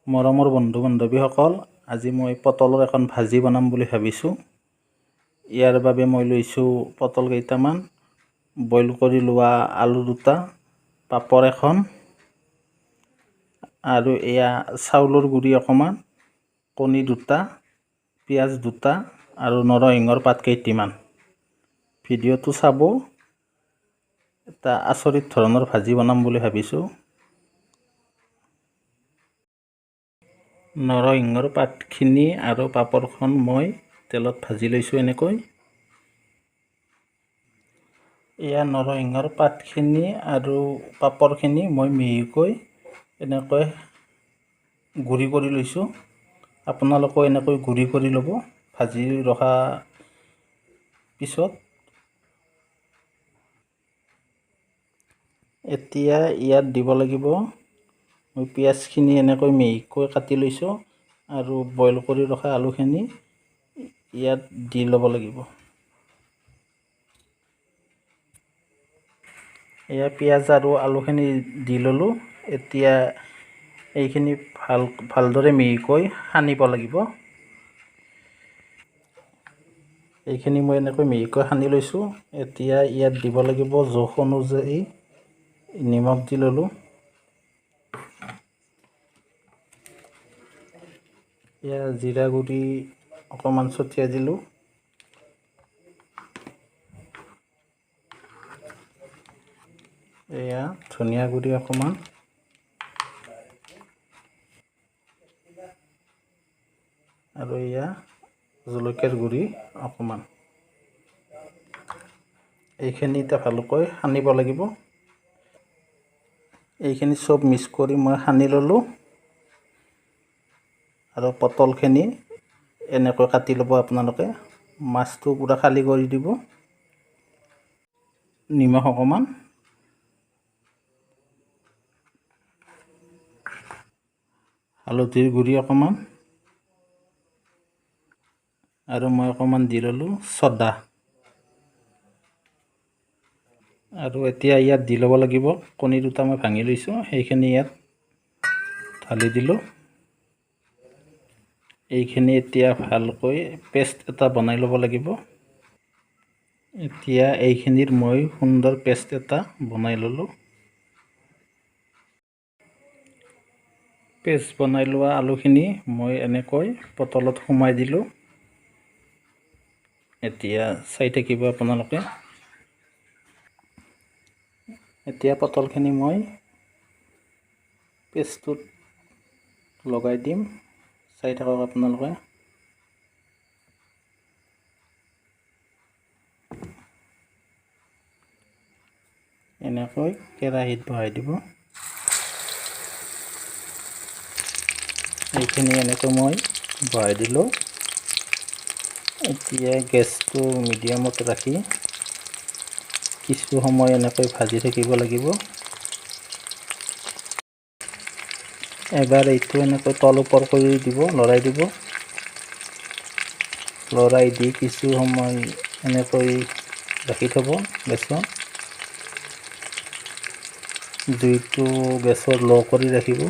মৰমৰ বন্ধু বান্ধৱীসকল, আজি মই পটলৰ এখন ভাজি বনাম বুলি ভাবিছোঁ। ইয়াৰ বাবে মই লৈছোঁ পটল কেইটামান, বইল কৰি লোৱা আলু দুটা, পাপৰ এখন, আৰু এয়া চাউলৰ গুড়ি অকণমান, কণী দুটা, পিঁয়াজ দুটা আৰু নৰসিংহৰ পাত কেইটিমান। ভিডিঅ'টো চাব, এটা আচৰিত ধৰণৰ ভাজি বনাম বুলি ভাবিছোঁ। নৰসিংহৰ পাতখিনি আৰু পাপৰখন মই তেলত ভাজি লৈছোঁ এনেকৈ। এয়া নৰসিংহৰ পাতখিনি আৰু পাপৰখিনি মই মিহিকৈ এনেকৈ গুড়ি কৰি লৈছোঁ। আপোনালোকেও এনেকৈ গুড়ি কৰি ল'ব ভাজি ৰখা পিছত। এতিয়া ইয়াত দিব লাগিব মই পিঁয়াজখিনি এনেকৈ মিহিকৈ কাটি লৈছোঁ আৰু বইল কৰি ৰখা আলুখিনি ইয়াত দি ল'ব লাগিব। এয়া পিঁয়াজ আৰু আলুখিনি দি ল'লোঁ। এতিয়া এইখিনি ভালদৰে মিহিকৈ সানিব লাগিব। এইখিনি মই এনেকৈ মিহিকৈ সানি লৈছোঁ। এতিয়া ইয়াত দিব লাগিব জোখ অনুযায়ী নিমখ দি ল'লোঁ। এয়া জিৰা গুড়ি অকণমান ছটিয়াই দিলোঁ। এয়া ধনিয়া গুড়ি অকণমান, আৰু এয়া জলকীয়াৰ গুড়ি অকণমান। এইখিনি এতিয়া ভালকৈ সানিব লাগিব। এইখিনি চব মিক্স কৰি মই সানি ল'লোঁ। আৰু পটলখিনি এনেকৈ কাটি ল'ব আপোনালোকে, মাছটো পূৰা খালী কৰি দিব। নিমখ অকণমান, হালধিৰ গুড়ি অকণমান, আৰু মই অকণমান দি ল'লোঁ চদা। আৰু এতিয়া ইয়াত দি ল'ব লাগিব কণী দুটা মই ভাঙি লৈছোঁ, সেইখিনি ইয়াত ঢালি দিলোঁ। এইখিনি এতিয়া ভালকৈ পেষ্ট এটা বনাই ল'ব লাগিব। এতিয়া এইখিনিৰ মই সুন্দৰ পেষ্ট এটা বনাই ল'লোঁ। পেষ্ট বনাই লোৱা আলুখিনি মই এনেকৈ পটলত সোমাই দিলোঁ। এতিয়া চাই থাকিব আপোনালোকে। এতিয়া পটলখিনি মই পেষ্টটোত লগাই দিম, চাই থাকক আপোনালোকে। এনেকৈ কেৰাহীত বহাই দিব। এইখিনি এনেকৈ মই বহাই দিলোঁ। এতিয়া গেছটো মিডিয়ামত ৰাখি কিছু সময় এনেকৈ ভাজি থাকিব লাগিব। এবাৰ এইটো এনেকৈ তল ওপৰ কৰি দিব, লৰাই দিব। লৰাই দি কিছু সময় এনেকৈ ৰাখি থ'ব গেছত। জুইটো গেছৰ ল' কৰি ৰাখিব।